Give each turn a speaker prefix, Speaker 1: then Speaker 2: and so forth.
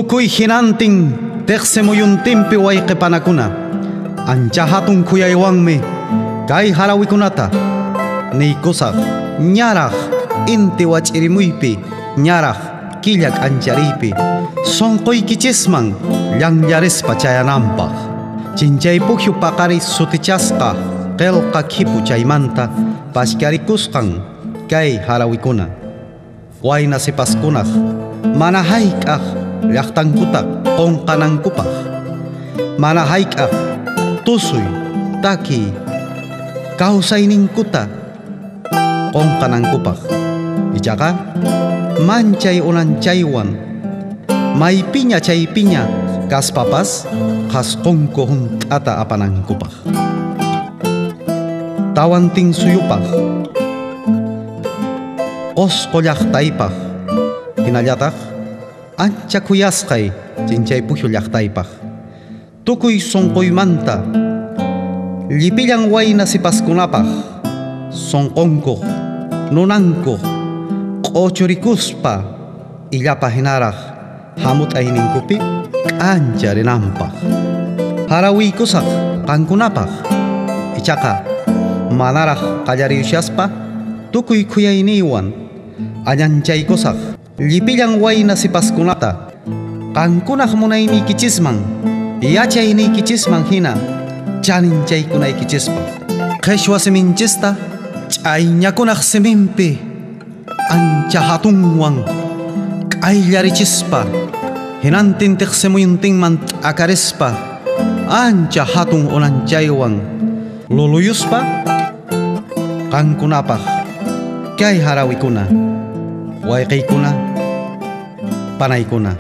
Speaker 1: Tukuy hinantin teqsimuyuntinpi wayqipanakuna ancha hatun khuyaywanmi kay harawikunata niykusaq ñaraq inti wach'irimuypi ñaraq killa k'anchariypi sunquykichisman llanllarispa chayananpaq. Chinchay pukyu paqari sutichasqa qillqa khipu chaymanta pashkarikusqan kay harawikuna wayna sipaskunaq mana hayk'aq llaqtankuta qunqanankupaq, mana hayk'aq tusuy takiy kawsayninkuta qunqanankupaq. Ichaqa manchay unanchaywan maypiña chaypiña kaspapas qhasqunku hunt'ata apanankupaq. Tawantinsuyupaq, Qosqo llaqtaypaq, hinallataq ancha khuyasqay Chinchay Pukyu llaqtaypaq, tukuy sunquymanta llipillan wayna sipaskunapaq sunqunkuq nunankuq q'uchurikuspa illapa hinaraq hamut'ayninkupi k'ancharinanpaq. Harawiykusaq qankunapaq, ichaqa manaraq qallariyushaspa tukuy khuyayniywan allanchaykusaq llipillan wayna sipaskunata qankunaq munayniykichisman yachayniykichisman hina chaninchaykunaykichispaq. Qheshwa siminchista ch'ayñakunaq siminpi ancha hatunwan k'ayllarichispa hinantin tiqsimuyuntinman t'akarispa ancha hatun unanchaywan luluyuspa qankunapaq kay harawikuna, wayqiykuna, panaykuna.